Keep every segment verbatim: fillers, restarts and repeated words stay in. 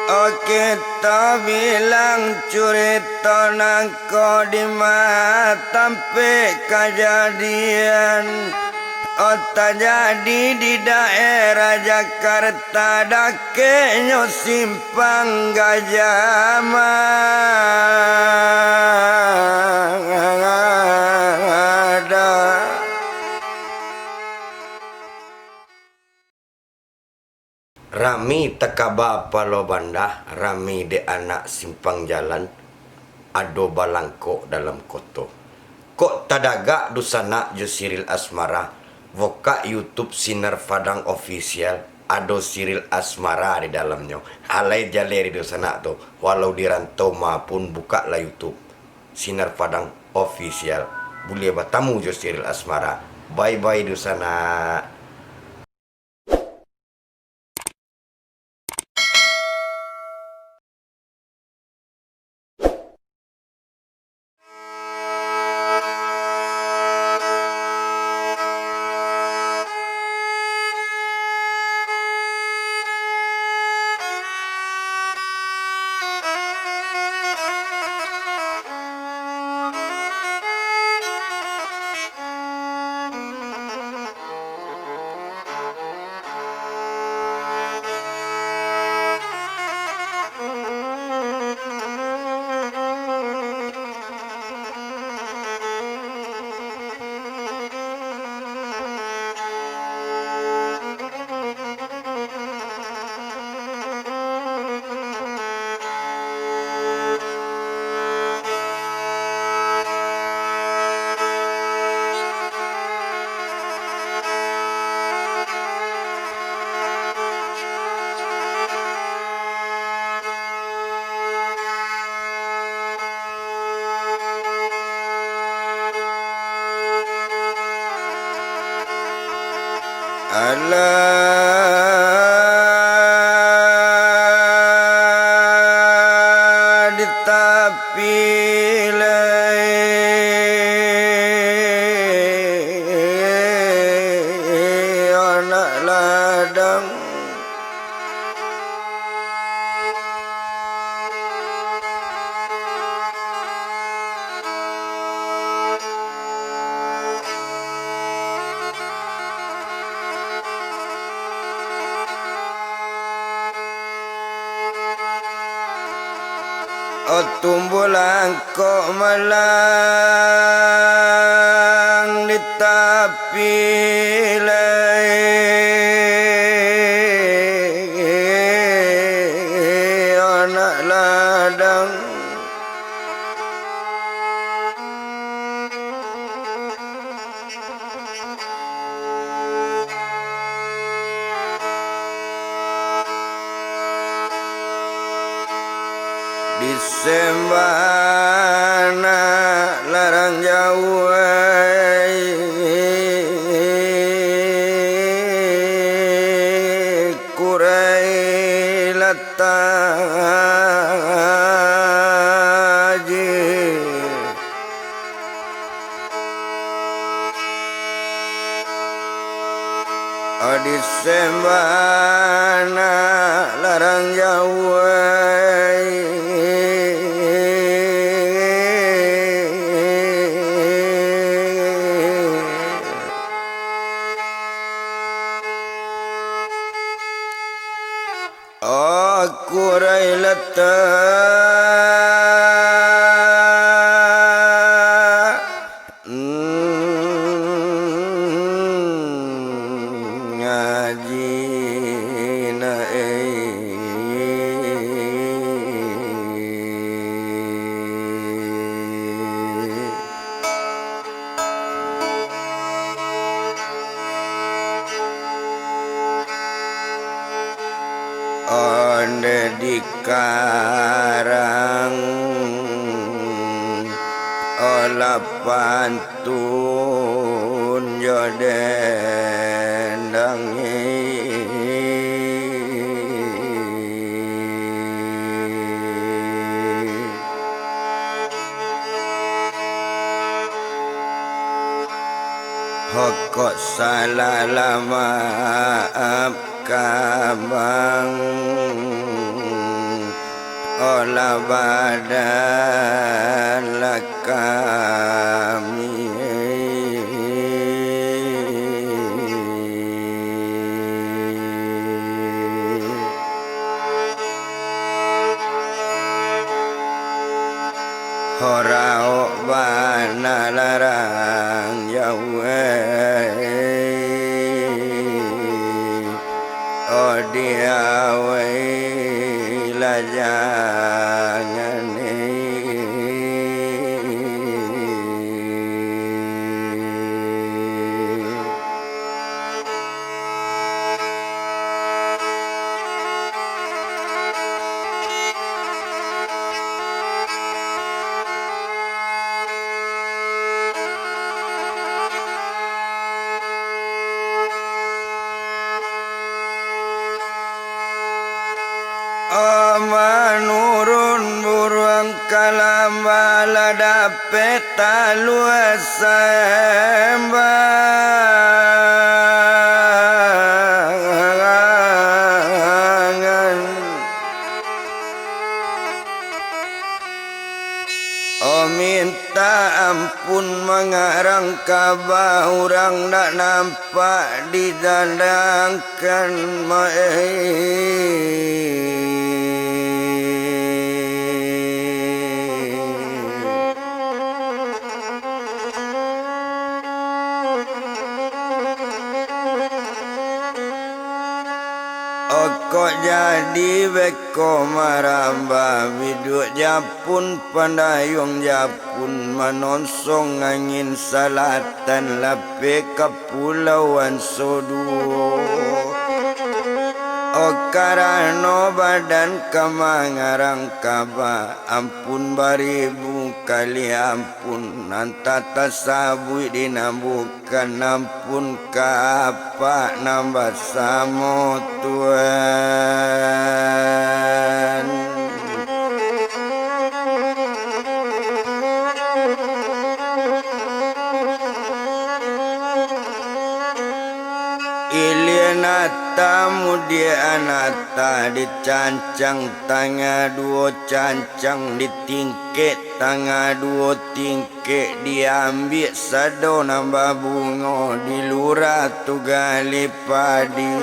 Oke, tabilang curito nangko di ma tampek kajadian. Oh, tajadi di daerah Jakarta, dakeknyo Simpang Gajah Mada. Rami takaba palo bandah, rami dek anak simpang jalan, ado balangkok dalam koto. Kok tadagak dunsanak jo Siril Asmara, bukak YouTube Sinar Padang Official, ado Siril Asmara di dalamnyo. Alai jaleh di dunsanak tu, walau di rantau ma pun bukaklah YouTube Sinar Padang Official. Buliah batamu jo Siril Asmara. Bye-bye dunsanak. Alah, di tapi lai anak ladang. Oh, tumbuah langkok malang di tapi lai anak ladang. Di sembana larang jauah ai, kurai latah aji. Di sembana larang jauah ai. Oh, kurai latah, mm, ngaji na, eh. Ondeh dikarang, olah pantun jo dendang. Hokok salah lah maaf kabang. Olah badan lah kami. Horaok bana larang jauah. Odiawai lajangan. Manurun buruang kalamba lah dapek talua sambangan. Oh, minta ampun mangarang kaba, urang dak nampak didandankan, maeh. Okok jadi beko maramba, biduak japun pandayuang japun, manonsong angin salatan, lapeh kapulauan soduo. Oh, karano badan ka mangarang kaba, ampun baribu kali ampun, nan tak tasabuik di nan bukan, ampun ka apak nan basamo Tuan. Ilian ata mudiak anata, dicancang tangah duo cancang, ditingkek tangah duo tingkek, diambiak sado nan babungo, di lurah tu gali padi.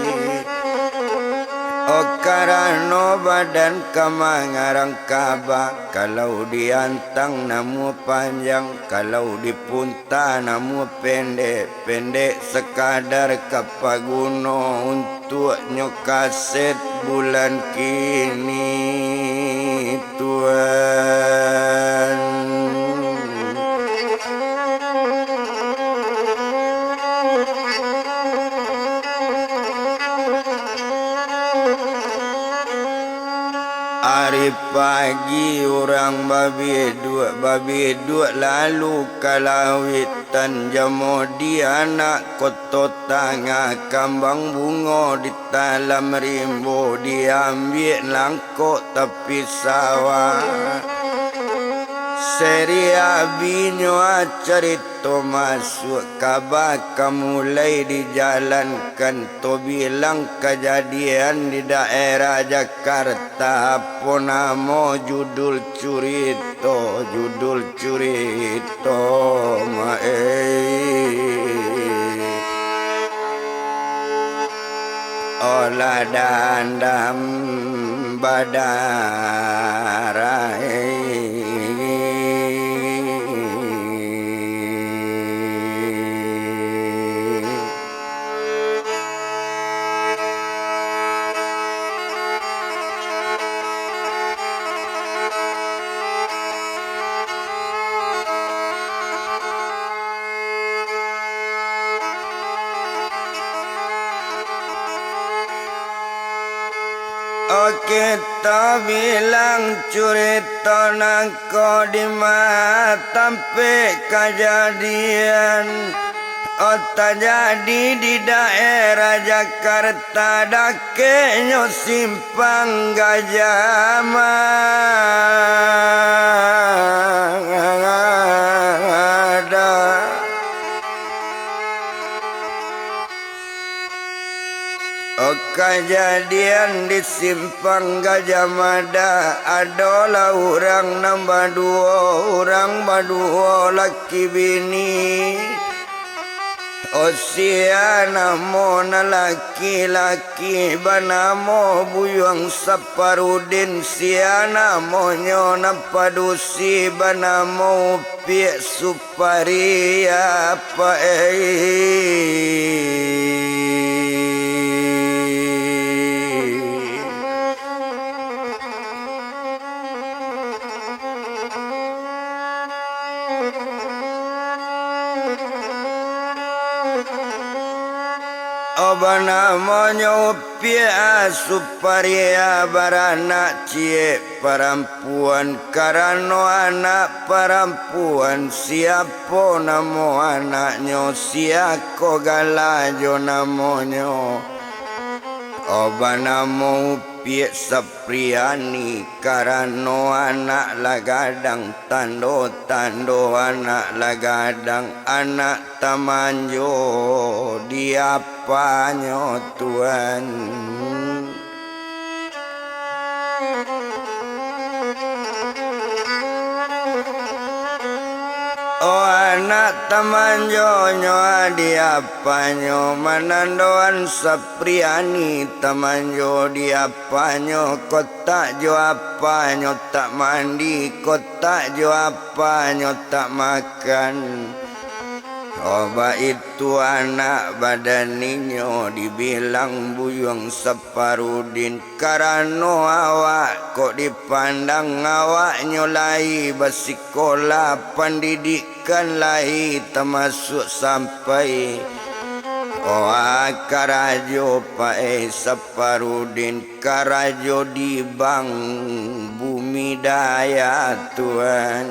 Oh, karano badan ka mangarang kaba, kalau diantang namuah panjang, kalau dipun- ta namuah pendek, pendek sakadar ka paguno untuak nyo kaset bulan kini, Tuan. Ari pagi urang babiduak, babiduak lalu ka lauik. Tan jamo di anak koto tangah, kambang bungo di talam rimbo, diambiak langkok tapi sawah. Seri abinyo carito masuak, kaba ka mulai dijalankan, to bilang kajadian di daerah Jakarta. Apo namo judul curito, judul curito, maeh? Olah dandam badarah. Oke, tabilang curito nangko di ma tampek kajadian. Oh, tajadi di daerah Jakarta, dakeknyo Simpang Gajah Mada. Kajadian di Simpang Gajah Mada, adolah urang nan baduo, urang baduo laki bini. Oh, sia namo nan laki-laki banamo Buyuang Saparudin, sia namonyo nan padusi banamo Upiak Sup- Paria pae. Oh, banamonyo Upiak Suparia, baranak ciek parampuan, karano anak parampuan, siapo namo anaknyo, sia ko gala jo namonyo. Oh, banamo Upiak Sapriani, karano anak lah gadang, tando-tando anak lah gadang, anak tamanjo di apanyo, Tuan. Oh, anak tamanjonyo di apanyo, manandoan Sapriani tamanjo di apanyo, kok tak jo apanyo tak mandi, kok tak jo apanyo tak makan. Oh, baitu anak badan inyo dibilang Buyuang Saparudin, karano awak kok dipandang awaknyo lai basikolah, pandidikan lai tamasuak sampai. Oh, karajo pae Saparudin, karajo di bank Bumi Daya, Tuan.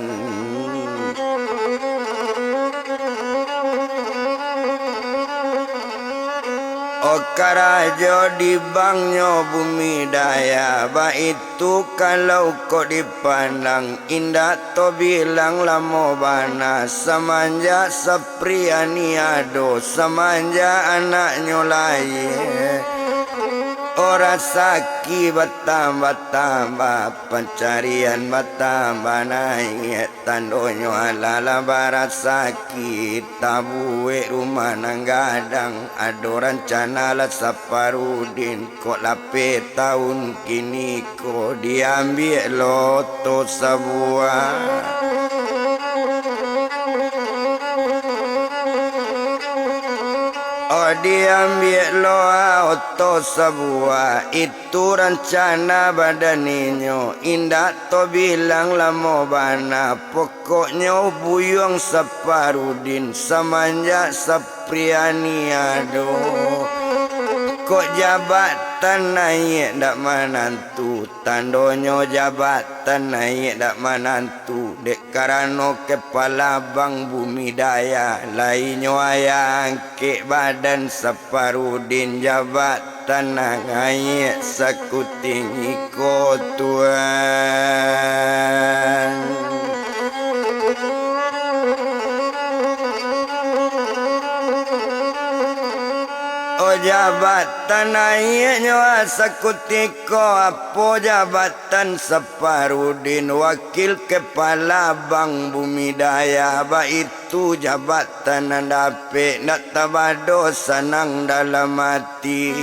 Oh, karajo di banknyo Bumi Daya, baitu kalau kok dipandang, indak tobilang lamo bana, samanjak Sapriani ado, samanjak anaknyo lahia. Oh, rasaki batambah-tambah, pancarian batambah naiak, tandonyo alah lah barasaki, tabuek rumah nan gadang, ado rancana lah Saparudin, kok lapeh taun kiniko diambiak lo oto sabuah. Oh, diambiak lo oto sabuah, itu rancana badan inyo, indak tobilang lamo bana, pokoknyo Buyuang Saparudin samanjak Sapriani ado, kok jabatan naiak ndak manantu, tandonyo jabatan naiak ndak manantu, dek karano kepala bank Bumi Daya, lai nyo angkek badan Saparudin, jabatan naiak sakutingi ko, Tuan. Oh, jabatan naiaknyo sakutiko, apo jabatan Saparudin, wakil kepala bank Bumi Daya, baitu jabatan nan dapek, ndak tabado sanang dalam ati.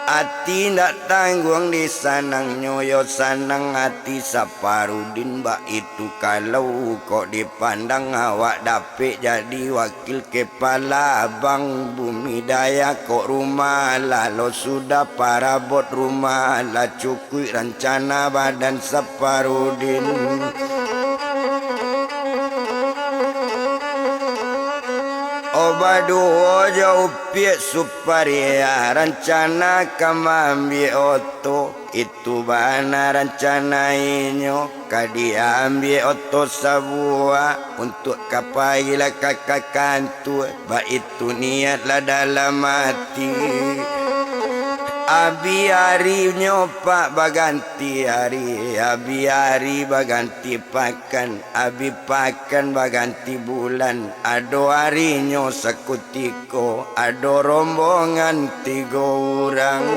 Ati ndak tangguang di sanangnyo, yo sanang ati Saparudin, baitu kalau kok dipandang awak dapek jadi wakil kepala bank Bumi Daya, kok rumah lah lo sudah, parabot rumah lah cukuik, rancana badan Saparudin. Oh, baduo jo Upiak Suparia, rancana ka maambiak oto. Itu bana rancana inyo, ka diambiak oto sabuah, untuak ka pai lah ka, ka kantua, baitu niat lah dalam ati. Abih arinyo pak baganti ari, abih ari baganti pakan, abih pakan baganti bulan. Ado arinyo sakutiko, ado rombongan tigo urang.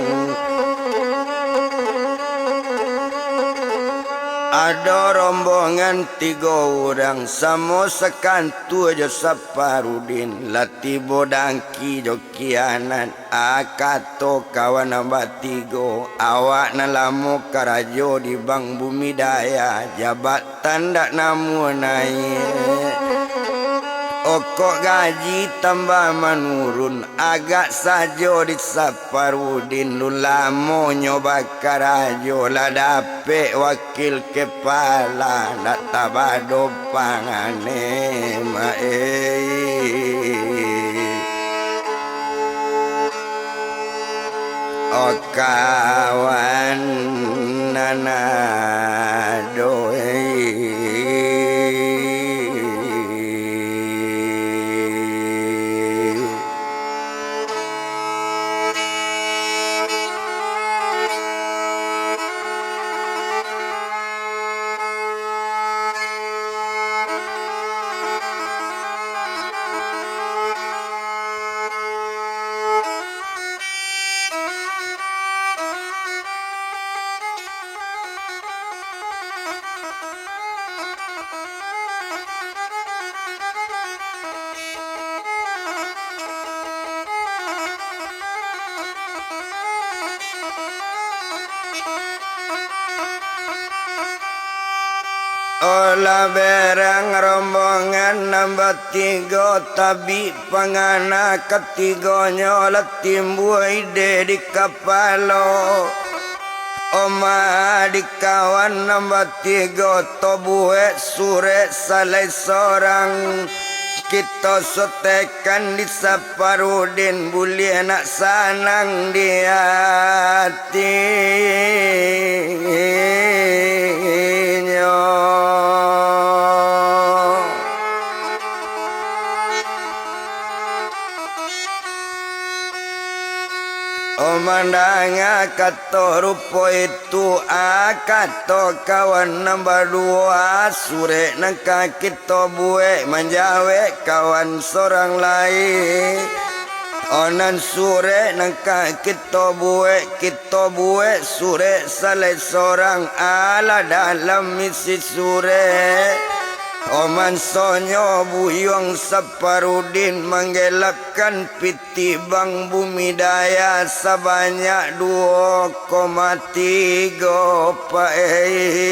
Ado rombongan tigo urang, samo sakantua jo Saparudin, lah tibo dangki jo kianat. Ah, kato kawan nan batigo, awak nan lamo karajo di Bank Bumi Daya, jabatan ndak namuah naiak. Okok gaji tambah manurun, agak sajo di Saparudin, lu lamonyo bakarajo, lah dapek wakil kepala, ndak tabado panganemak, eh. Oh, kawan nan ado, eh. Olah berang rombongan nan batigo, tabik pangana katigonyo, lah timbua ide di kapalo. Oma di kawan nan batigo, to buek surek salai sorang. Kito sotekan di Saparudin, buliah nak sanang di atinyo. Oh, mandanga kato rupo itu, ah, kato kawan nan baduo, ah, surek nan ka kito buek, manjawek kawan sorang lai. Oh, nan surek nan ka kito buek, kito buek surek salai sorang, alah dalam isi surek. Oh, mansonyo buyuang Saparudin manggelapkan piti Bank Bumi Daya sabanyak duo koma tigo, Pak, eh.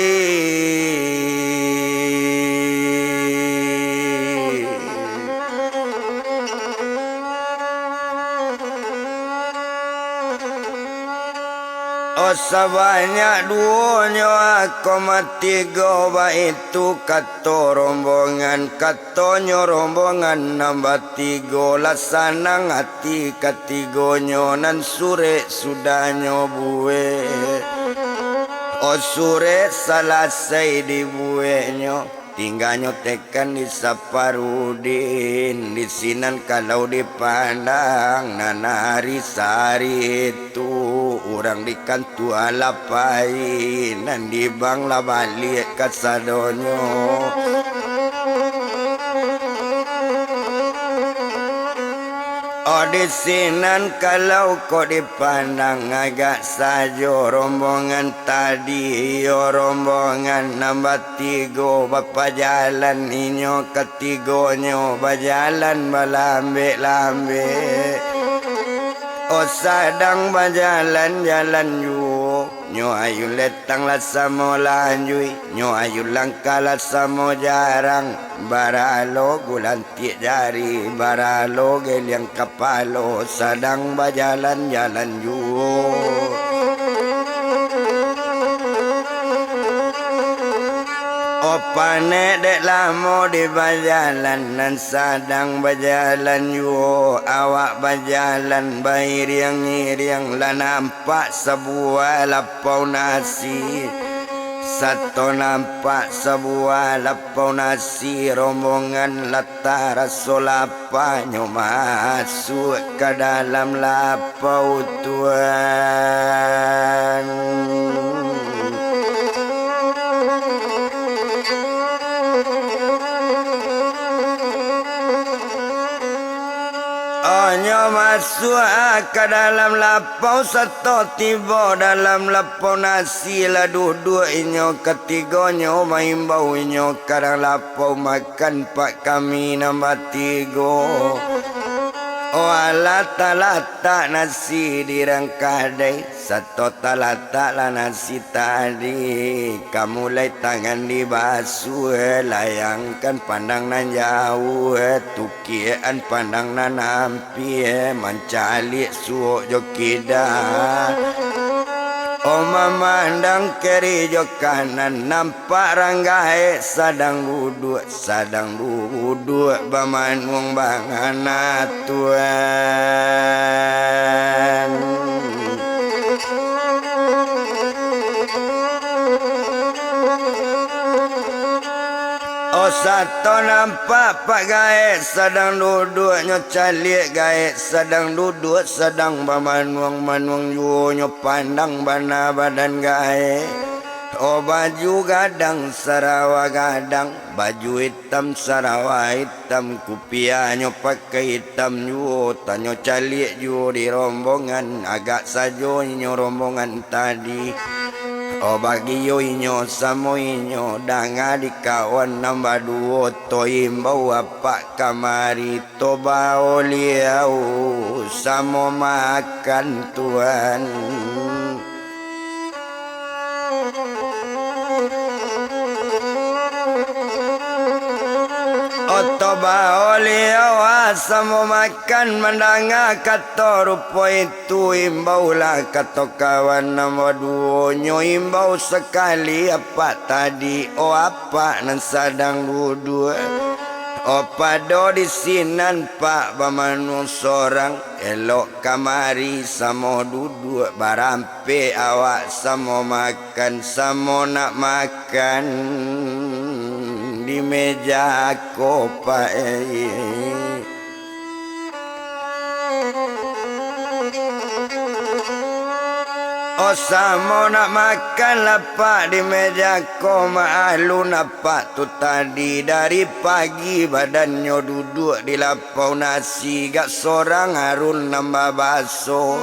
Oh, sabanyak duonyo koma tigo, baitu kato rombongan, katonyo rombongan nan batigo, lah sanang ati katigonyo, nan surek sudahnyo buek. Oh, surek salasai dibueknyo, tingganyo tekan di Saparudin. Di sinan kalau dipandang, nan ari sari tu, urang di kantua lah pai, nan di bank lah baliak kasadonyo. Oh, di sinan kalau kok dipandang, agak sajo rombongan tadi, iyo, rombongan nan batigo bapajalan, inyo katigonyo bajalan balambek-lambek. Oh, sadang bajalan-jalan juo, nyo Ayun Letang lah samo lanjuik, nyo Ayun Langkah lah samo jarang, baralo gulan tiak jari, baralo geliang kapalo, sadang bajalan-jalan juo. Oh, panek dek lamo di bajalan, nan sadang bajalan juo, awak bajalan bairiang-iriang, lah nampak sabuah lapau nasi. Sato nampak sabuah lapau nasi, rombongan lah taraso lapanyo masuak ka dalam lapau, Tuan. Onyo masuak ka dalam lapau, sato tibo dalam lapau nasi, lah duduak inyo katigonyo, maimbau inyo ka dalam lapau, makan pak kami nan batigo. Oh alah, talatak nasi di rangkadai, sato talataklah nasi tadi. Ka mulai tangan dibasuah, layangkan pandang nan jauah, tukiak-an pandang nan ampia, mancaliak suok jo kida. Oh mamandang kiri jo kanan, nampak rang gaek sadang duduak, sadang duduak bamanuang bana, Tuan. Oh sato nampak pak gaek sadang duduak, nyo caliak gaek sadang duduak, sadang bamanuang-manuang juo, nyo pandang bana badan gaek. Oh baju gadang, sarawa gadang, baju itam, sarawa itam, kupiahnyo pakai itam juo, tanyo caliak juo di rombongan, agak sajo inyo rombongan tadi. Oh bagio inyo samo inyo, danga di kawan nan baduo, to imbau apak kamari, to bao liau samo makan, Tuan. Oto bao liau samo makan, mandanga kato rupo itu, imbaulah kato kawan nan baduonyo, imbau sakali apak tadi, o apak nan sadang duduak. O pado di sinan pak bamanuang sorang, elok kamari samo duduak, barampek awak samo makan, samo nak makan di meja ko, Pak, eh. O samo nak makan lah pak di meja ko, maalun apak tu tadi, dari pagi badannyo duduak di lapau nasi, gak sorang alun nan babaso,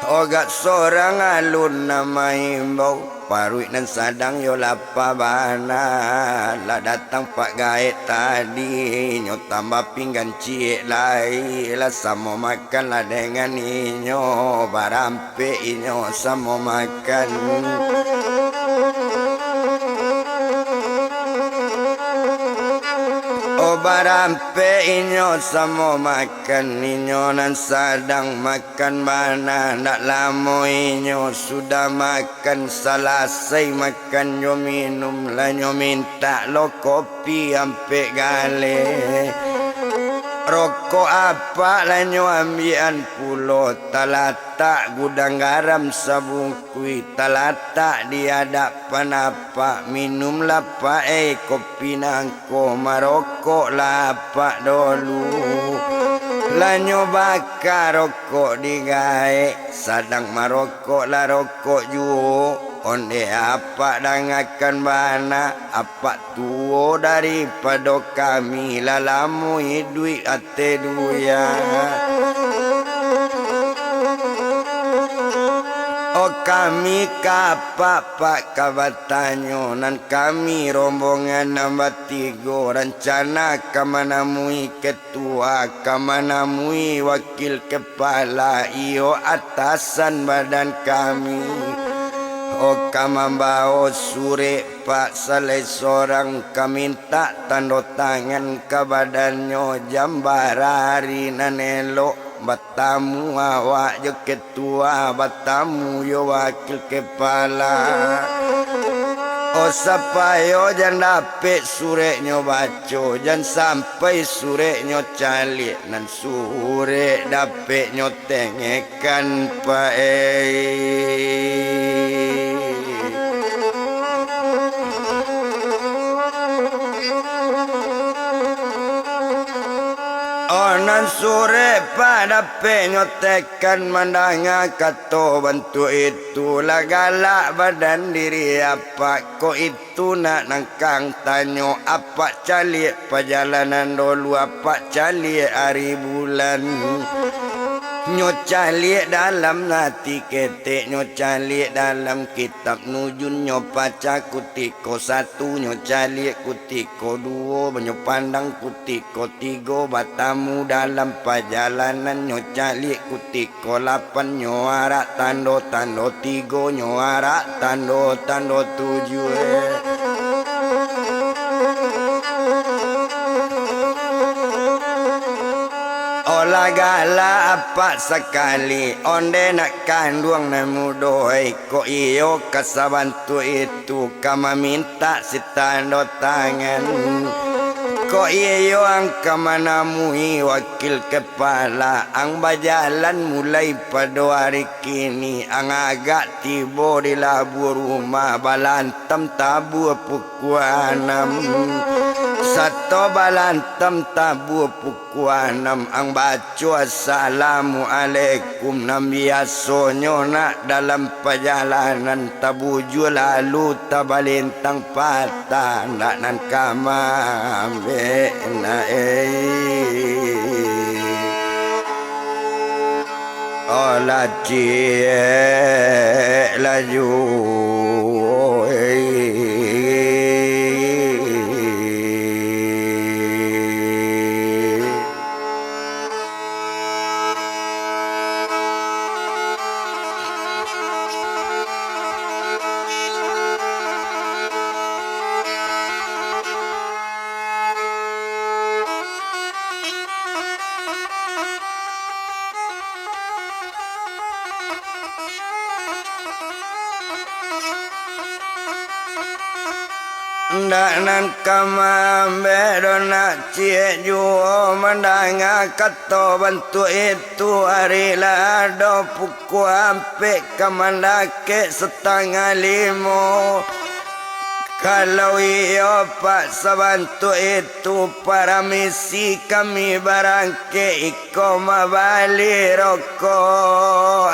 o gak sorang alun nan maimbau. Paruik nan sadang yo lapa bana, lah datang pak gaek tadi, nyo tambah pinggan ciek lai, lah samo makanlah dengan inyo, barampek inyo samo makan. O barampek inyo samo makan, inyo nan sadang makan bana, ndak lamo inyo sudah makan, salasai makan jo minum, lah nyo mintak lo kopi ampek galeh. Rokok apak lah nyo ambiakan pulo, talatak gudang garam sabungkuih, talatak di adapan apak, minumlah pak, eh, kopi nangko, marokoklah apak dolu. Lah nyo baka rokok di gaek, sadang marokoklah rokok juo, ondeh apak dangakan bana, apak tuo daripado kami, lah lamo iduik ateh duya. O kami ka apak, pak, ka batanyo, nan kami rombongan nan batigo, rancana ka manamui ketua, ka manamui wakil kepala, iyo atasan badan kami. O ka mambao surek, pak, salai sorang, ka mintak tando tangan ka badannyo, jan bara ari nan elok batamu awak jo ketua, batamu jo wakil kepala. O sapayo jan dapek sureknyo baco, jan sampai sureknyo caliak, nan surek dapeknyo tengek kan, pak, eh. Surek Pak dapek nyo tekan, mandanga kato bantuak itu, lah galak badan diri apak. Kok itu nak nangkang tanyo, apak caliak pajalanan dolu, apak caliak ari bulan. Nyo caliak dalam ati ketek, nyo caliak dalam kitab nujun, nyo pacah kutiko satu, nyo caliak kutiko duo, nyo pandang kutiko tigo, batamu dalam pajalanan, nyo caliak kutiko lapan, nyo arak tando-tando tigo, nyo arak tando-tando tujuah. Olah galak apak sakali, onde nak kanduang nan mudo, kok iyo ka sabantuak itu ka mamintak sitando tangan. Kok iyo ang ka manamui wakil kepala, ang bajalan mulai pado ari kini, ang agak tibo di labuah rumah, balantam tabua pukua anam. Sato balantam tabua pukua anam, ang baco assalamualaikum, nan biasonyo nak dalam pajalanan tabujua lalu tabalintang patah, ndak nan ka maambek na, eh. Olah ciek laju, eh. Ndak nan ka maambek doh nak ciek juo mandanga kato bantuak itu, ari lah ado pukua ampek ka mandakek satangah limo. Kalau iyo, Pak, sabantuak itu, paramisi kami barangkek, iko mabali rokok,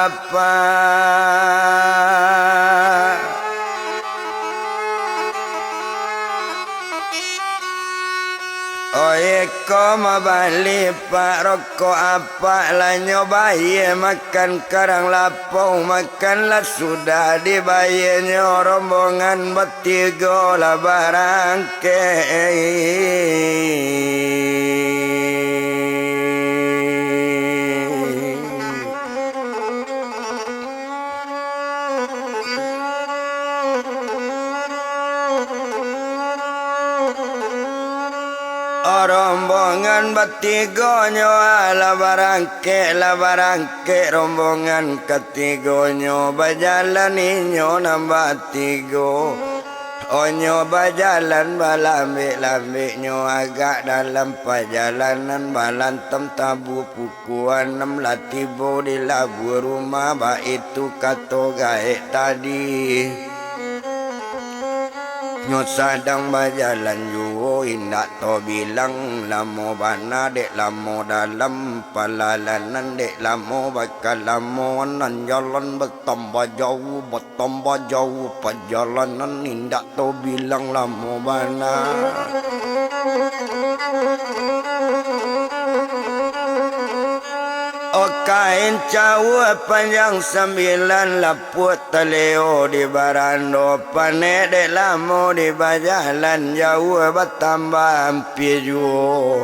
Apak. Oih, ko mabali, Pak, rokok apak, lah nyo bayie makan karang lapau, makan lah sudah dibayienyo, rombongan batigo lah barangkek. Rombongan batigonyo, ah, lah barangkek, lah barangkek rombongan katigonyo, bajalan inyo nan batigo. Onyo bajalan balambek-lambeknyo, agak dalam pajalanan, balantam tabu pukua anam, lah tibo di labuah rumah, baitu kato gaek tadi. Nyo sadang bajalan juo, indak tabilang lamo bana, dek lamo dalam palalanan, dek lamo bakalamoan, nan jalan batambah jauah, batambah jauah, pajalanan indak tabilang lamo bana. O kain cawuah panjang sambilan, lapuak taleo di barando, panek dek lamo di bajalan, jauah batambah ampia juo.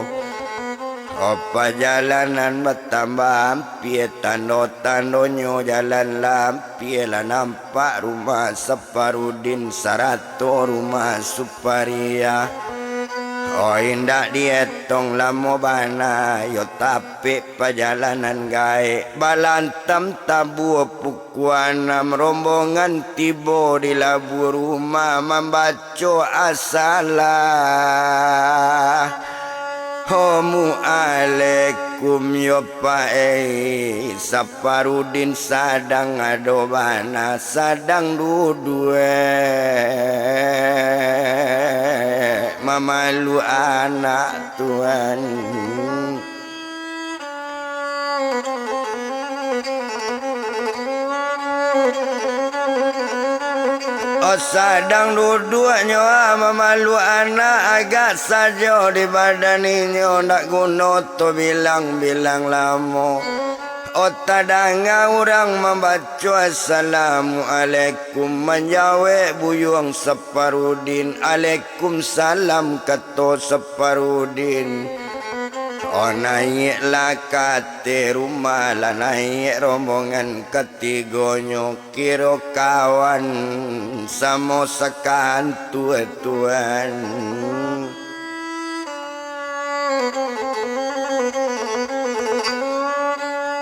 O pajalanan batambah ampia, tando-tandonyo jalan lah ampia, lah nampak rumah Saparudin sarato rumah Suparia. O indak dietong lamo bana, yo tapek pajalanan gaek, balantam tabuah pukua anam, rombongan tibo di labuah rumah, mambaco asalah. Homu alaikum yo Pak, eh, Saparudin sadang ado bana, sadang duduak. mamalu anak, Tuan. Oh, sadang duduaknyo, ah, mamalu anak, agak sajo di badan inyo, ndak guno to bilang-bilang lamo. Oh, tadanga urang mambaco Assalamualaikum, manjawek buyuang Saparudin, "Alaikumsalam," kato Saparudin. Oh, naiaklah ka ateh rumah, lah naiak rombongan katigonyo, kiro kawan samo sakantua, Tuan.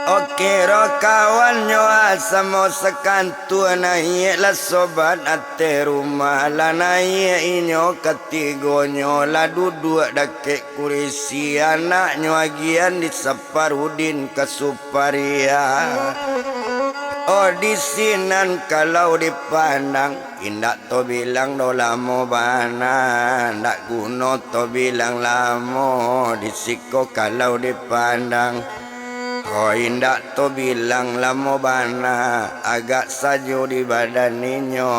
Oh, kiro kawannyo, ah, samo sakantua, naiaklah sobat ateh rumah, lah naiak inyo katigonyo, lah duduak dakek kurisi, anaknyo agiahan di Saparudin ka Suparia. Oh, di sinan kalau dipandang, indak to bilang doh lamo bana, ndak guno to bilang lamo, di siko kalau dipandang. Oh, indak to bilang lamo bana, agak sajo di badan inyo.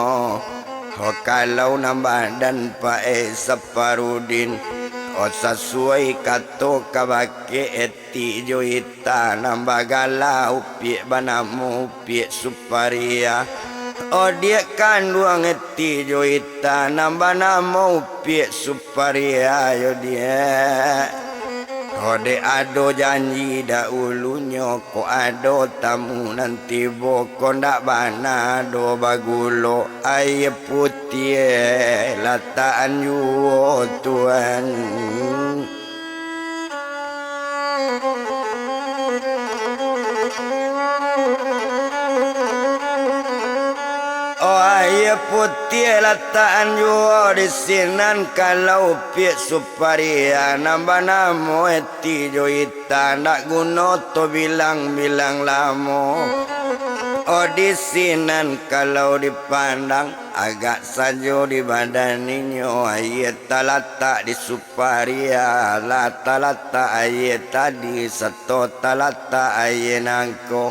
Oh, kalau nan badan paek Saparudin, oh, sasuai kato kabake Etik jo Ita nan bagala Upiak, banamo Upiak Suparia. Oh, diak kanduang Etik jo Ita nan banamo Upiak Suparia, yo diak. Oh, dek ado janji dahulunyo, kok ado tamu nan tibo, kok ndak bana doh bagulo, aia putiah latakan juo, Tuan. Oh, aia putiah latakan juo di sinan kalau Upiak Suparia, nan banamo Etik jo Ita, ndak guno to bilang-bilang lamo. Oh, di sinan kalau dipandang, agak sajo di badan inyo, aia talatak di Suparia, lah talatak aia tadi, sato talatak aia nangko.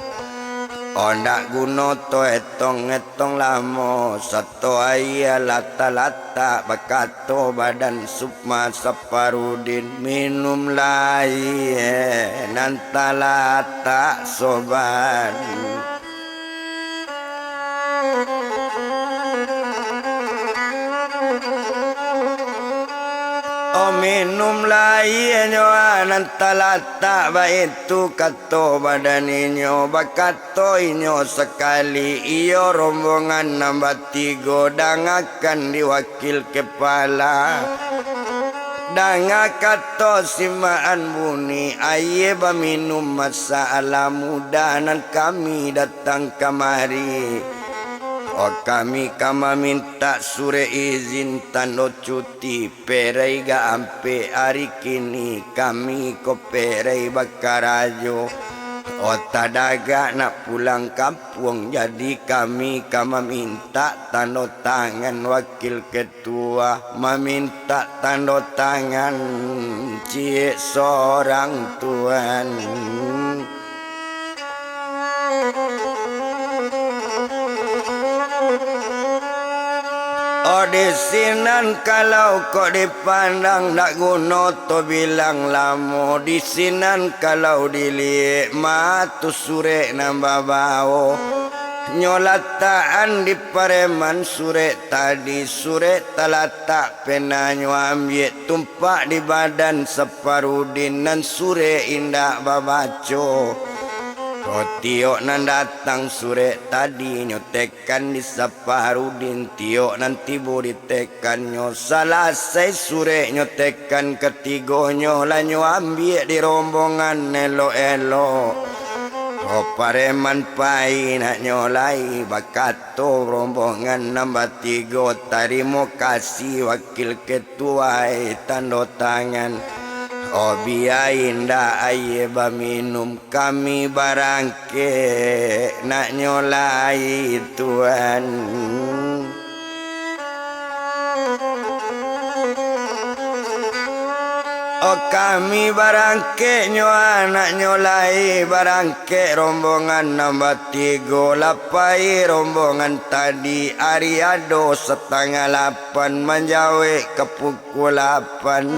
Oh, ndak guno to etong-etong lamo, sato aia lah talatak, bakato badan Sukma Saparudin, "Minumlah aia nan talatak, sobat." Oh, minumlah aianyo, ah, nan talatak, baitu kato badan inyo, bakato inyo sakali, iyo rombongan nan batigo, dangakan di wakil kepala. Danga kato simakan bunyi, aia baminum masalah mudah nan kami datang kamari. Oh, kami ka mamintak surek izin tando cuti, perai ga ampek ari kini, kami ko perai bakarajo. Oh, tadagak nak pulang kampuang, jadi kami ka mamintak tando tangan wakil ketua, mamintak tando tangan ciek sorang, Tuan. Oh, di sinan kalau kok dipandang, ndak guno to bilang lamo, di sinan kalau diliek, ma tu surek nan babao. Nyo latakan di pareman surek tadi, surek talatak, pena nyo ambiak tumpak di badan Saparudin, nan surek indak babaco. Oh, tiok nan datang surek tadi nyo tekan di Saparudin, tiok nan tibo di tekannyo, salasai surek nyo tekan katigonyo, lah nyo ambiak di rombongan elok-elok. Oh, pareman pai nak nyo lai, bakato rombongan nan batigo, "Tarimo kasih wakil ketua, ai tando tangan. Oh, bia indak aia baminum, kami barangkek nak nyo lai, Tuan." Oh, kami barangkek nyo, anaknyo lai barangkek, rombongan nan batigo, lah pai rombongan tadi, ari ado satangah lapan manjawek ka pukua lapan.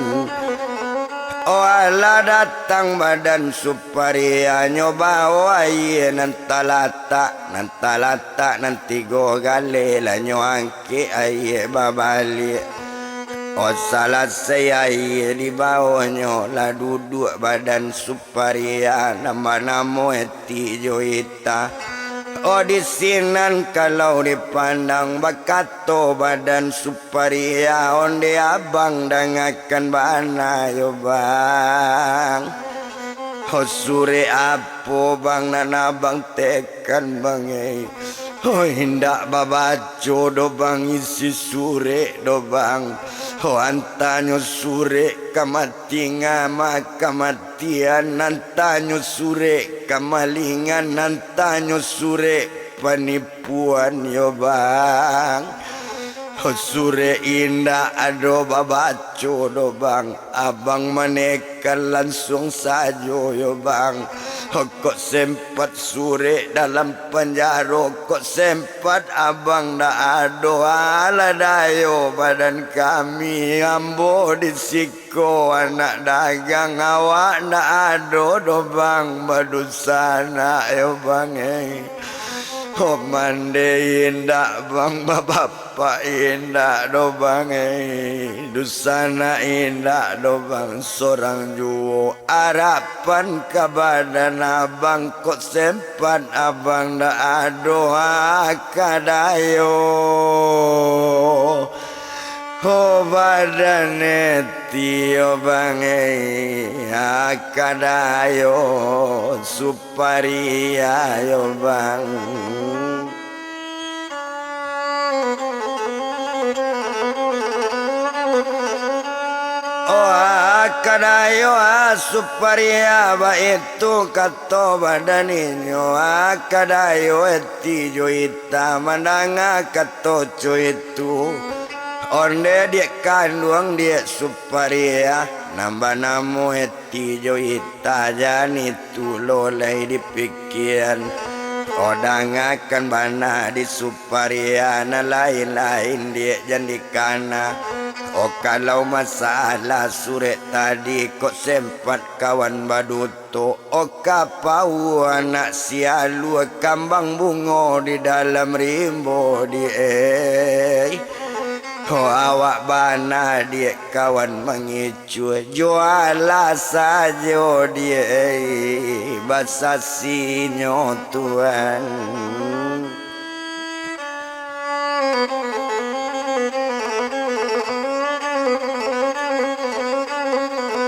Oh, alah datang badan Suparia, nyo bao aia nan talatak, nan talatak nan tigo galeh, lah nyo ang- kek aia babaliak. Oh, salasai aia dibaonyo, lah duduak badan Suparia nan banamo Eti jo Ita. Oh, di sinan kalau dipandang, bakato badan Suparia, onde abang dangakan bana yo, Bang. Oh, surek apo, Bang, nan abang tekan, Bang, eh? Oh, indak babaco doh, Bang, isi surek doh, Bang. Oh, antanyo surek kamatian, kamatian, antanyo surek kamalingan, antanyo surek panipuan yo, Bang. Oh, surek indak ado babaco doh, Bang. Abang manekan lansuang sajo yo, Bang. Kok sempat surek dalam panjaro, kok sempat abang ndak ado, alah dayo badan kami, ambo di siko, anak dagang, awak ndak ado doh, Bang, badunsanak yo, Bang, eh. Oh, mande indak, Bang, babapak indak doh, Bang, eh. Dunsanak indak doh, Bang, sorang juo. Arapan ka badan abang, kok sempat abang ndak ado, ah, ka dayo. Oh, badan Eti yo, Bang, eh, ah, ka dayo. Sup- Paria yo, Bang. Oh, ah, ka dayo, ah, Suparia, baitu kato badan inyo, ah, ka dayo Eti jo Ita mandanga kato co itu. Onde diak kanduang diak Suparia, nan banamo Eti jo Ita. Tajan itu lo lai dipikian. Oh, dangakan bana di Suparia, nan lain-lain diak jan dikana. Oh, kalau masalah surek tadi, kok sempat kawan baduto. Oh, kapau anak sialua, kambang bungo di dalam rimbo diak, eh. Oh, awak bana diak kawan mangi- Cua jualah sajo diak, basasinyo Tuan.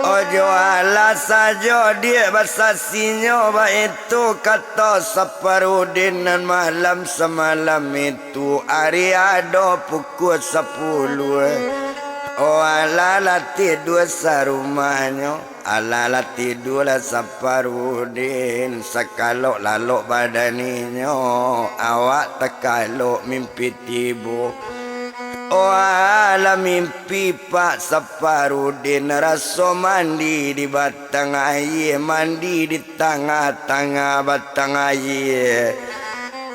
Oh, jualah sajo diak, basasinyo, baitu kato Saparudin nan malam samalam itu. Tu ari ado pukua sapuluah. Oh, alah lah tidua sarumahnyo. Alah lah tidua lah Saparudin. Sakalok lalok badan inyo, awak takalok mimpi tibo. Oh, alah mimpi Pak Saparudin, raso mandi di batang aia, mandi di tangah-tangah batang aia.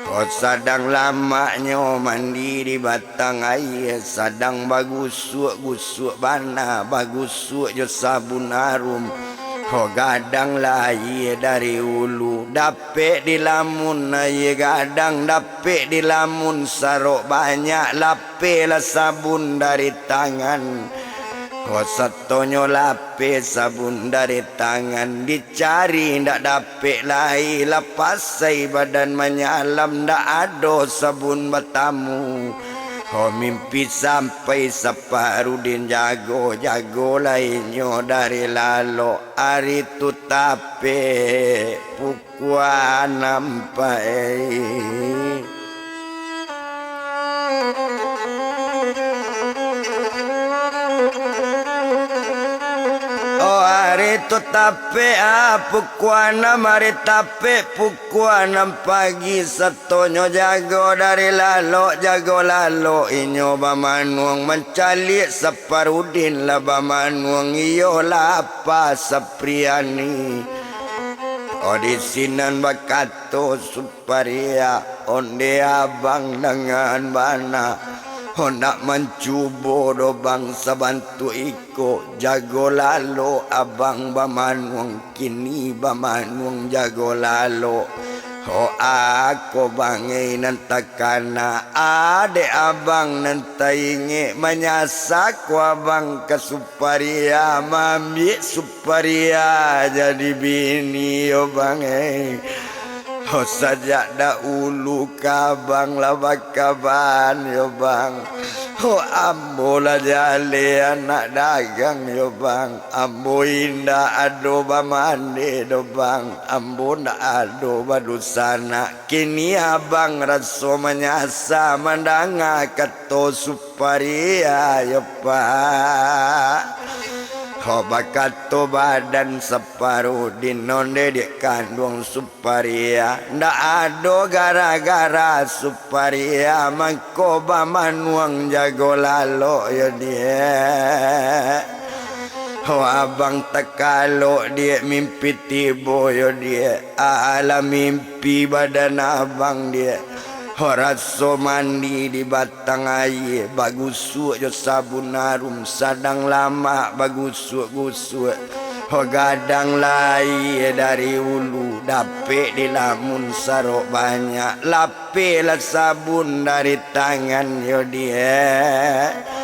Ko sadang lamaknyo mandi di batang aia, sadang bagusuak-gusuak bana, bagusuak jo sabun arum. Ko gadang lah aia dari ulu, dapek dilamun aia gadang, dapek dilamun sarok banyak, lapehlah sabun dari tangan. Ko satonyo lapeh sabun dari tangan, dicari indak dapek lai, lapasai badan manyalam, ndak ado sabun batamu. Ho mimpi sampai Saparudin, jago-jago lai inyo dari lalok, ari tu tapek pukua anam pai. Oh, ari Itu tapek, ah, pukua anam ari tapek pukua anam pagi, satonyo jago dari lalok, jago lalok inyo bamanuang mancaliak Saparudin lah bamanuang, iyolah apa Sapriani. Oh, di sinan bakato Suparia, onde abang dangan bana, hondak mancubo do bang sabantuak iko, jago lalok abang bamanuang, kini bamanuang jago lalok. Ho ako bangai nan takana, adek abang nan taingek, manyasa ko abang ka Suparia, maambiak Suparia jadi bini yo bang, eh. Ho sajak dahulu ka abang lah bakaban yo bang. Ho ambo lah jaleh anak dagang yo bang. Ambo indak ado bamandeh do bang. Ambo ndak ado badunsanak. Kini abang raso manyasa mandanga kato Suparia yo pak. Ho bakato badan Saparudin, onde dek kanduang Suparia, ndak ado gara-gara Suparia mangko bamanuang jago lalok yo diak. Ho abang takalok diak, mimpi tibo yo diak. Alah mimpi badan abang diak. Ho raso mandi di batang aia, bagusuak jo sabun arum, sadang lamak bagusuak-gusuak. Ho gadang lai dari ulu, dapek di lamun sarok banyak, lapehlah sabun dari tangan yo diak.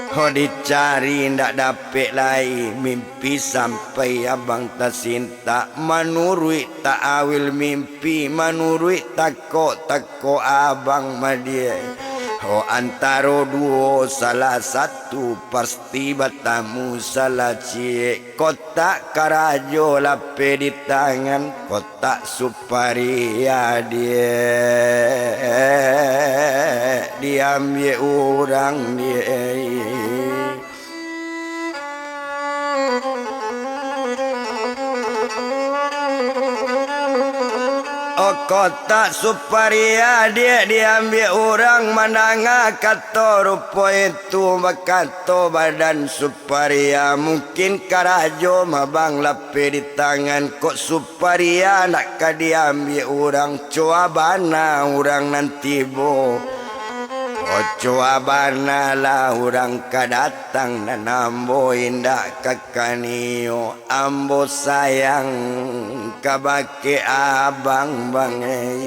Ho dicari ndak dapek lai, mimpi sampai abang tasintak, manuruik ta'awil mimpi, manuruik takok-takok abang madiak. Ho antaro duo salah satu pasti batamu salah ciek. Kotak karajo lapeh di tangan, kotak Suparia diak, diambiak urang diak. Oh, kotak Suparia diak diambiak urang, mandanga kato rupo itu, bakato badan Suparia, mungkin karajo mah bang lapeh di tangan, kok Suparia nak ka diambiak urang, coa bana urang nan tibo. Ocoa bana lah urang ka datang, nan ambo indak ka kaniyo, ambo sayang kabake abang bangai.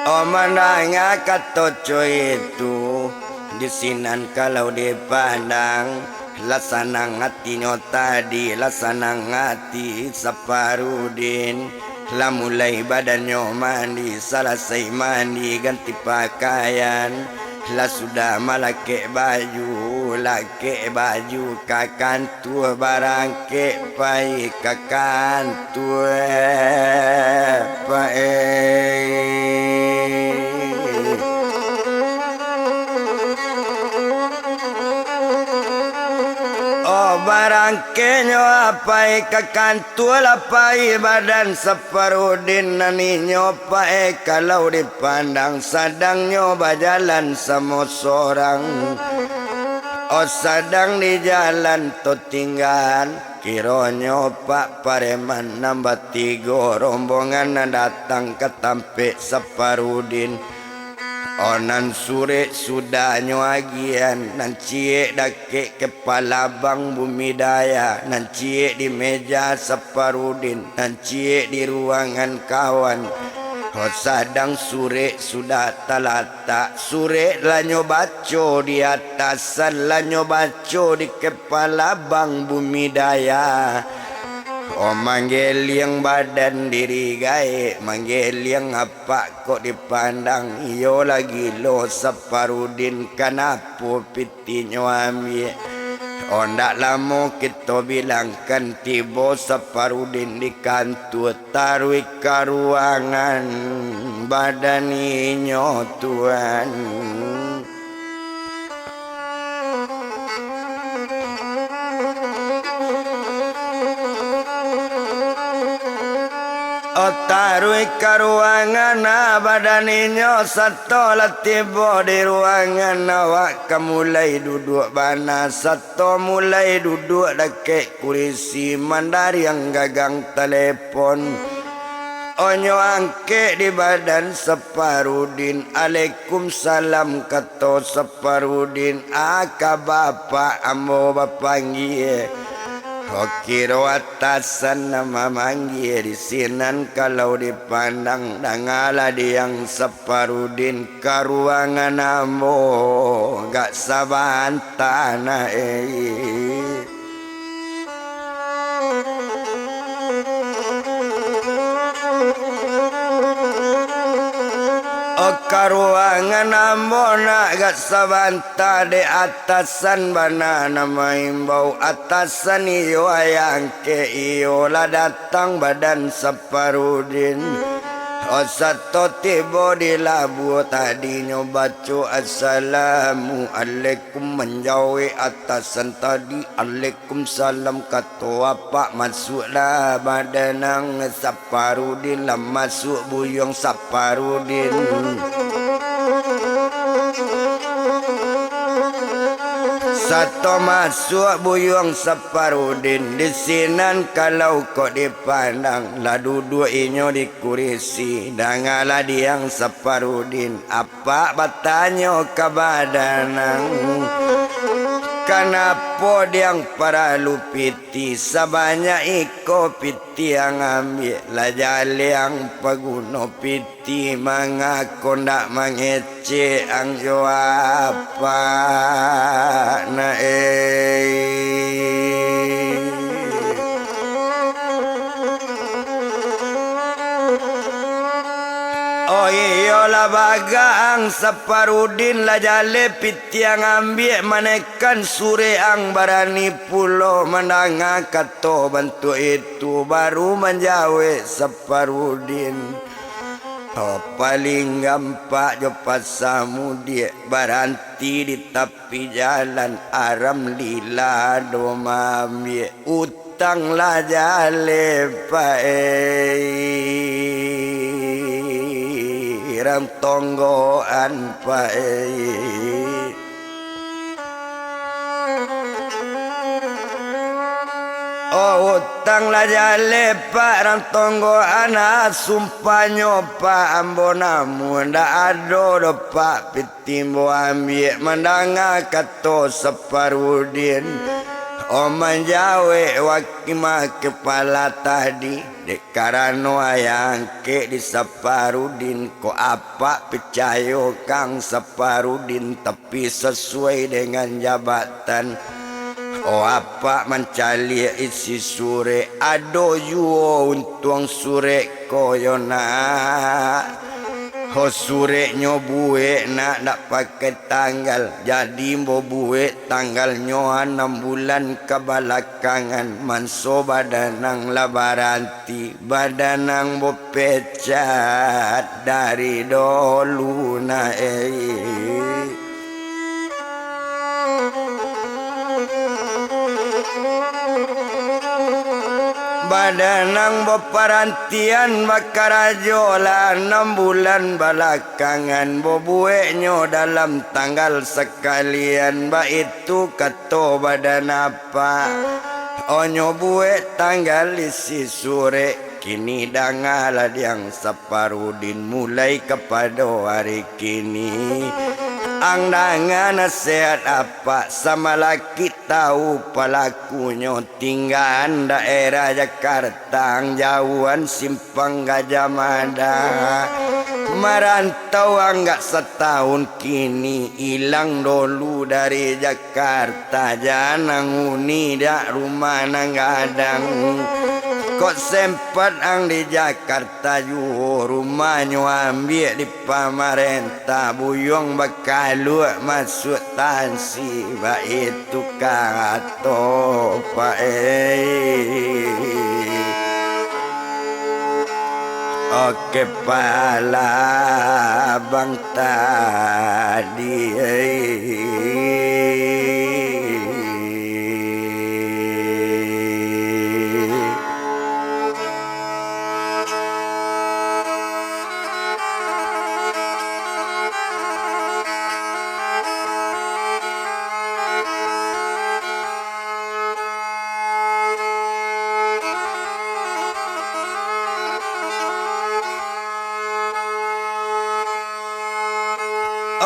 Oh, mandanga kato co itu, di sinan kalau dipandang, lah sanang atinyo tadi, lah sanang ati Saparudin. Lah mulai badannyo mandi, salasai mandi ganti pakaian, lah sudah malakek baju, lakek baju ka kantua, barangkek pai ka kantua, pai. Oh, barangkeknyo pai ka kantua, lah pai badan Saparudin, nan inyo pae kalau dipandang, sadangnyo bajalan samo sorang. Oh, sadang di jalan tatinggaan, kironyo pak pareman nan batigo rombongan nan datang ka tampek Saparudin. Oh, nan surek sudahnyo agian, nan ciek dakek kepala bang Bumi Daya, nan ciek di meja Saparudin, nan ciek di ruangan kawan. Oh, sadang surek sudah talatak, surek lah nyo baco di atasan, lah nyo baco di kepala bang Bumi Daya. Oh, manggeliang badan diri gaek, manggeliang apak kok dipandang, iyo lah gilo Saparudin, kanapo pitinyo ambiak? Oh, ndak lamo kito bilangkan, tibo Saparudin di kantua, taruih ka ruangan badan inyo tuan. Taruih ka ruangan, ah, badan inyo sato lah tibo di ruangan, awak ka mulai duduak bana, sato mulai duduak dakek kurisi, mandariang gagang talepon. Onyo angkek di badan Saparudin, "Alaikumsalam," kato Saparudin, "A ka bapak ambo bapanggia." Ho, kiro atasan nan mamanggia di sinan, kalau dipandang, dangalah diang Saparudin, ka ruangan ambo agak sabanta nah, eh. Oh, ka ruangan ambo nak agak sabanta, dek atasan bana nan maimbau. Atasan iyo, ayah angkek iyo, lah datang badan Saparudin. Oh, sato tibo di labuah tadinyo baco, "Assalamualaikum." Manjawek atasan tadi, "Alaikumsalam," kato apak. "Masuaklah badanang Saparudin," lah masuak buyuang Saparudin. Sato masuak buyuang Saparudin, di sinan kalau kok dipandang, lah duduak inyo di kurisi, dangalah diang Saparudin, apak batanyo ka badanang, "Kanapo diang paralu piti sabanyak iko? Piti ang ambiak, lah jaleh ang paguno piti, mangako ndak mangecek ang jo apak nak, eh?" "Oh iyolah, bagak ang Saparudin, lah jaleh piti ang ambiak, manekan surek ang barani pulo mandanga kato bantuak itu," baru manjawek Saparudin. Oh, paling gampak jo pasamudiak, baranti di tapi jalan, aram lila do maambiak, utang lah jaleh, Pak, eh, rang tonggoan, Pak, eh. Oh, utang lah jaleh, Pak, rang tonggoan, ah, sumpahnyo, Pak, ambo namuah ndak ado doh, Pak, piti ambo ambiak, mandanga kato Saparudin. Oh, manjawek wakil ma kepala tadi, dek karano ayah angkek di Saparudin, kok apak picayo kang Saparudin, tapi sasuai dengan jabatan. Oh, apak mancaliak isi surek, ado juo untuang surek ko yo nak. Ho, sureknyo buek nak, dak pakai tanggal, jadi ambo buek tanggalnyo anam bulan kabalakangan, manso badanang lah baranti, badanang ambo pecat dari dolu nak, eh. Badanang baparantian bakarajo lah anam bulan balakangan, babueknyo dalam tanggal sakalian, baitu kato badan apak. Onyo buek tanggal isi surek, kini dangalah diang Saparudin, mulai kapado ari kini, ang danga nasehat apak, samalakik tau palakunyo, tinggaan daerah Jakarta, ang jauahan Simpang Gajah Mada. Marantau ang agak satahun kini, ilang dolu dari Jakarta. Tajan ang uni dak rumah nan gadang. Kok sempat ang di Jakarta juo, rumahnyo ambiak di pamarentah, buyuang bakaluak masuak tansi, baitu kato Pak, eh. Oke, pala abang tadi, eh.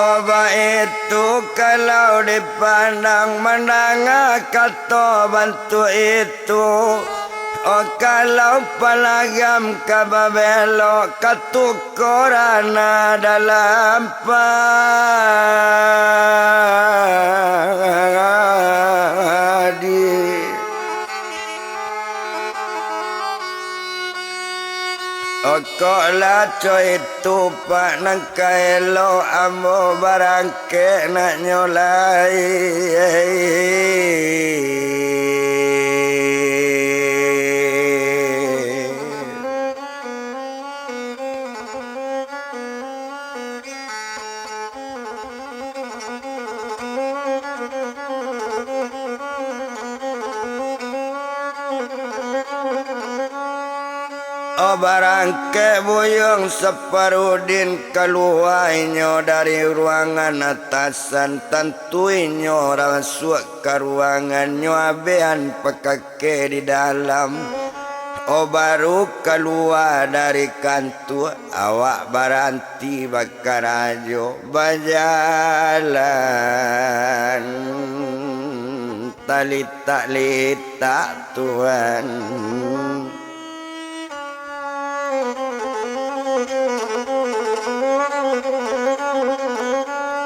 Baitu kalau dipandang mandanga kato bantuak itu, oh, kalau palagam ka babelok katukoran dalam padi. Okoklah co itu pak nan ka elok ambo barangkek nak nyo lai. Oh, barangkek buyuang Saparudin, kalua inyo dari ruangan atasan, tantu inyo rasuak ka ruangannyo abehan pakakeh di dalam. Oh, baru kalua dari kantua, awak baranti bakarajo, bajalan talitak-litak, Tuan.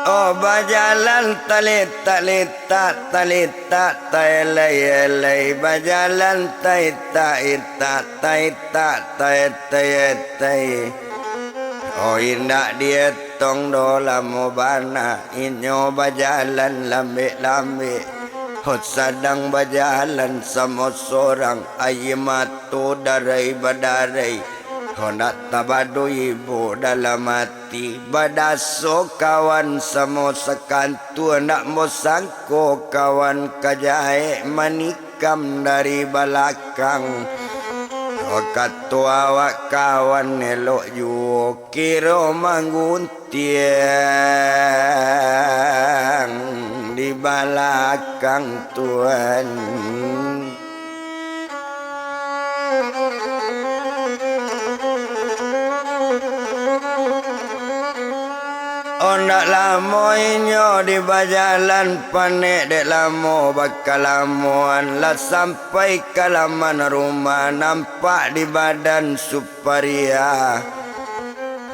Oh, bajalan talitak-litak, talitak taelai-elai, bajalan taitak-itak, taitak taetai-etai. Oh, indak dietong doh, lamo bana inyo bajalan lambek-lambek. Oh, sadang bajalan samo sorang, aia mato darai badarai. Oh, ndak tabado ibo dalam ati, badaso kawan samo sakantua, ndak mo sangko kawan ka jahek manikam dari balakang. Oh, kato awak kawan elok juo, kiro mangguntiang di balakang, Tuan. Ondak lamo inyo di bajalan, panek dek lamo bakalamoan, lah sampai ka laman rumah, nampak di badan Suparia.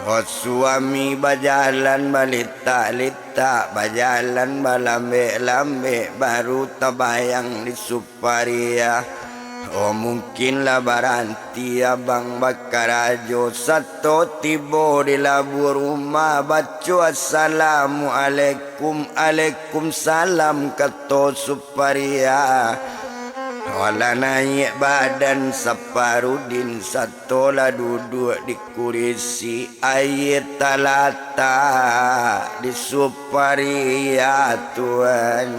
Oh, suami bajalan balitak-litak, bajalan balambek-lambek, baru tabayang di Suparia. Oh, mungkin lah baranti abang bakarajo, sato tibo di labuah rumah, baco assalamualaikum, alaikumsalam, kato Suparia. Oh, lah naiak badan Saparudin, sato lah duduak di kurisi, aia talatak di Suparia, Tuan.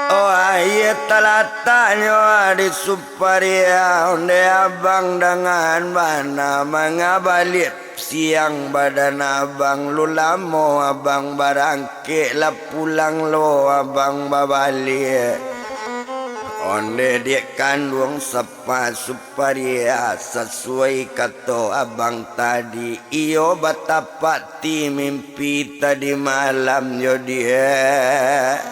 Oh, aia talataknyo di Suparia, ondeh abang dangan bana mangabaliak. Siang badan abang, lu lamo abang barangkek, lah pulang lo abang babaliak. Ondeh diak kanduang Sapa Suparia, sasuai kato abang tadi, iyo batapak ti mimpi tadi malam jo diak.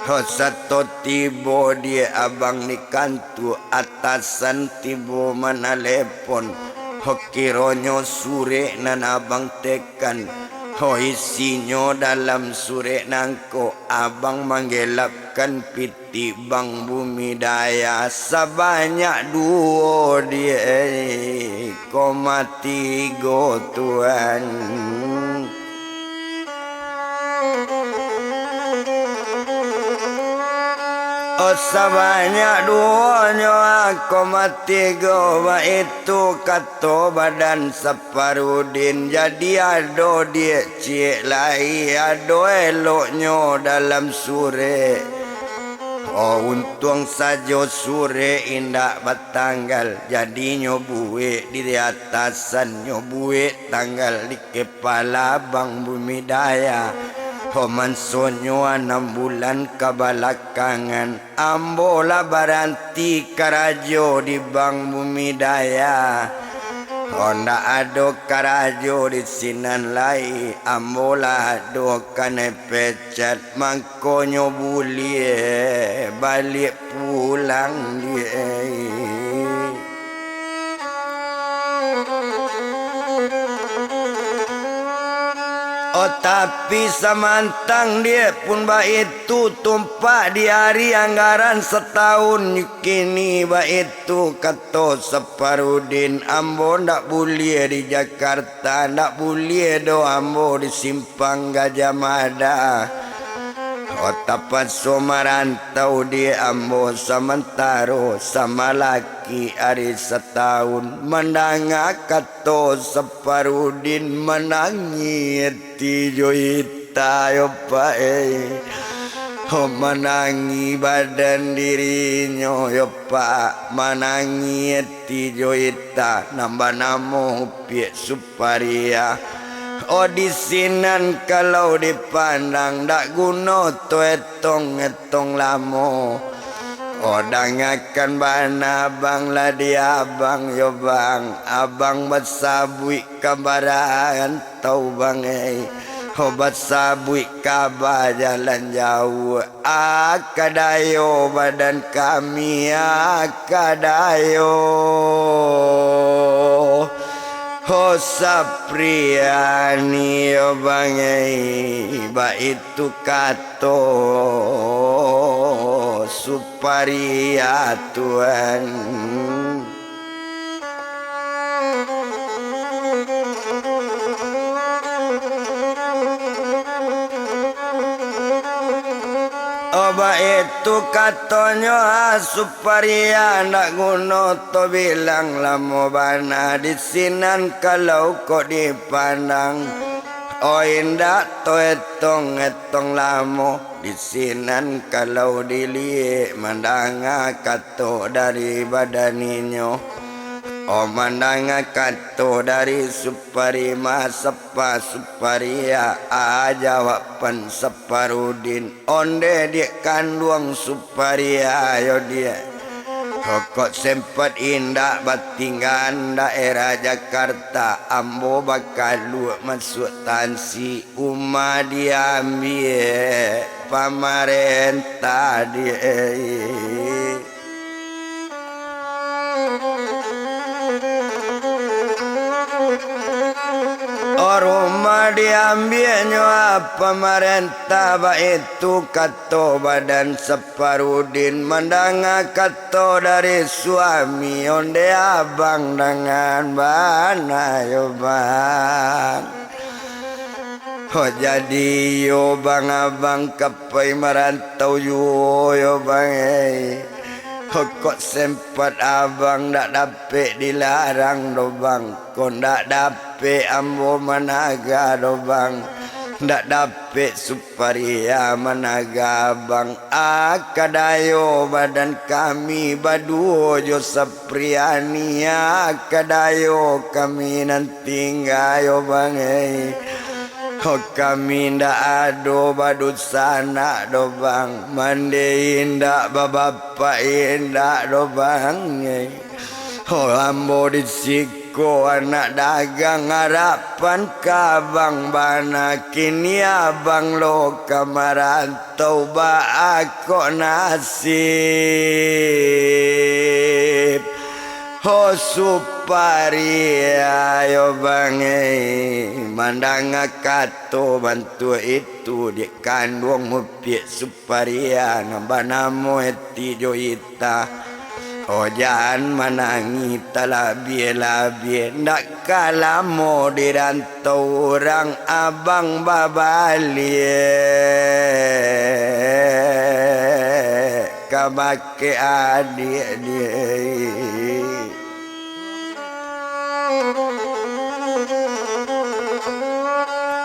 Ho, sato tibo diak abang di kantua, atasan tibo manalepon. Ho, kironyo surek nan abang tekan. Ho, isinyo dalam surek nangko, abang manggelapkan piti Bang Bumi Daya sabanyak duo diak, koma tigo, Tuan. Oh, sabanyak duonyo, ah, koma tigo, baitu kato badan Saparudin. Jadi ado diak ciek lai, ado eloknyo dalam surek. Oh, untuang sajo surek indak batanggal, jadinyo buek di atasan, nyo buek tanggal di kepala Bang Bumi Daya. Ho, mansonyo anam bulan kabalakangan, ambo lah baranti karajo di Bank Bumi Daya. Ho, ndak ado karajo di sinan lai, ambo lah ado kanai pecat, mangkonyo buliah baliak pulang, Diak. Oh, tapi samantang, Diak, pun baitu, tumpak di ari anggaran satahun kini baitu, kato Saparudin, ambo ndak buliah di Jakarta, ndak buliah doh ambo di Simpang Gajah Mada. Oh, tapaso marantau, Diak, ambo samantaro samalaki ari satahun. Mandanga kato Saparudin, manangih ati jo ita yo, Pak, eh. Oh, manangih badan dirinyo yo, Pak, manangih ati jo ita nan banamo Piak Suparia. Oh, di sinan kalau dipandang, dak guno to etong-etong lamo. Oh, dangakan bana, Bang, lah di abang yo, Bang. Abang basabuik ka barantau, Bang, eh. Oh, basabuik ka bajalan jauah. Akadayo badan kami, akadayo. Ho Sapriani yo, Bang, eh, baitu kato Suparia, Tuan. Oh, baitu katonyo, ah, Suparia, ndak guno to bilang, lamo bana di sinan kalau kok dipandang. Oh, indak to etong-etong lamo di sinan kalau diliek, mandanga kato dari badan inyo. Oh, mandanga kato dari Suparima, Sapa Suparia, ah, jawaban Saparudin. Onde diak kanduang Suparia yo, Diak. Kok sempat indak batinggan daerah Jakarta, ambo bakaluak masuak tansi, uma diambiak pamarentah, Diak. Oh, rumah diambiaknyo, ah, pamarentah, baitu kato badan Saparudin. Mandanga kato dari suami, onde abang dangan bana yo, Bang. Oh, jadi iyo, Bang, abang ka pai marantau juo yo, Bang, eh. Oh, kok sempat abang ndak dapek dilarang doh, Bang. Kok ndak dapek ambo managa doh, Bang. Ndak dapek Suparia managa abang. Akadayo badan kami baduo jo Sapriani, akadayo kami nan tingga yo, Bang, eh. Oh, kami indak ado badunsanak doh, Bang. Mande indak, babapak indak doh, Bang, eh. Oh, ambo di siko anak dagang, arapan ka abang bana, kini abang lo ka marantau, baa kok nasib. Oh, Suparia yo, Bang, eh, mandanga kato bantuak itu, diak kanduang Mupiak Suparia nan banamo Eti jo Ita. Oh, jan manangih talabiah-labiah, ndak ka lamo di rantau urang abang babaliak ka bakeh adiak, Diak.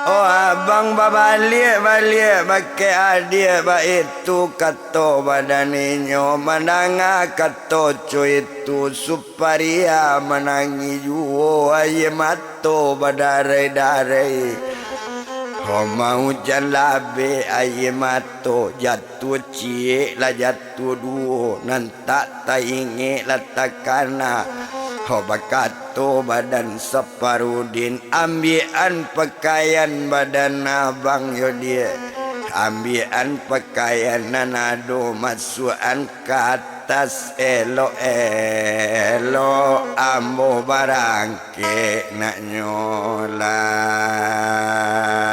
Oh, abang babaliak-baliak bakeh adiak, baitu kato badan inyo. Mandanga kato co itu, Suparia manangih juo, aia mato badarai-darai. Ho maujan labeh aia mato, jatuah ciek lah jatuah duo, nan tak taingek lah takana. Ho bakato badan Saparudin, ambiakan pakaian badan abang yo, Diak. Ambiakan pakaian nan ado, masuakan ka atas, elok-elok ambo barangkek naknyo lah.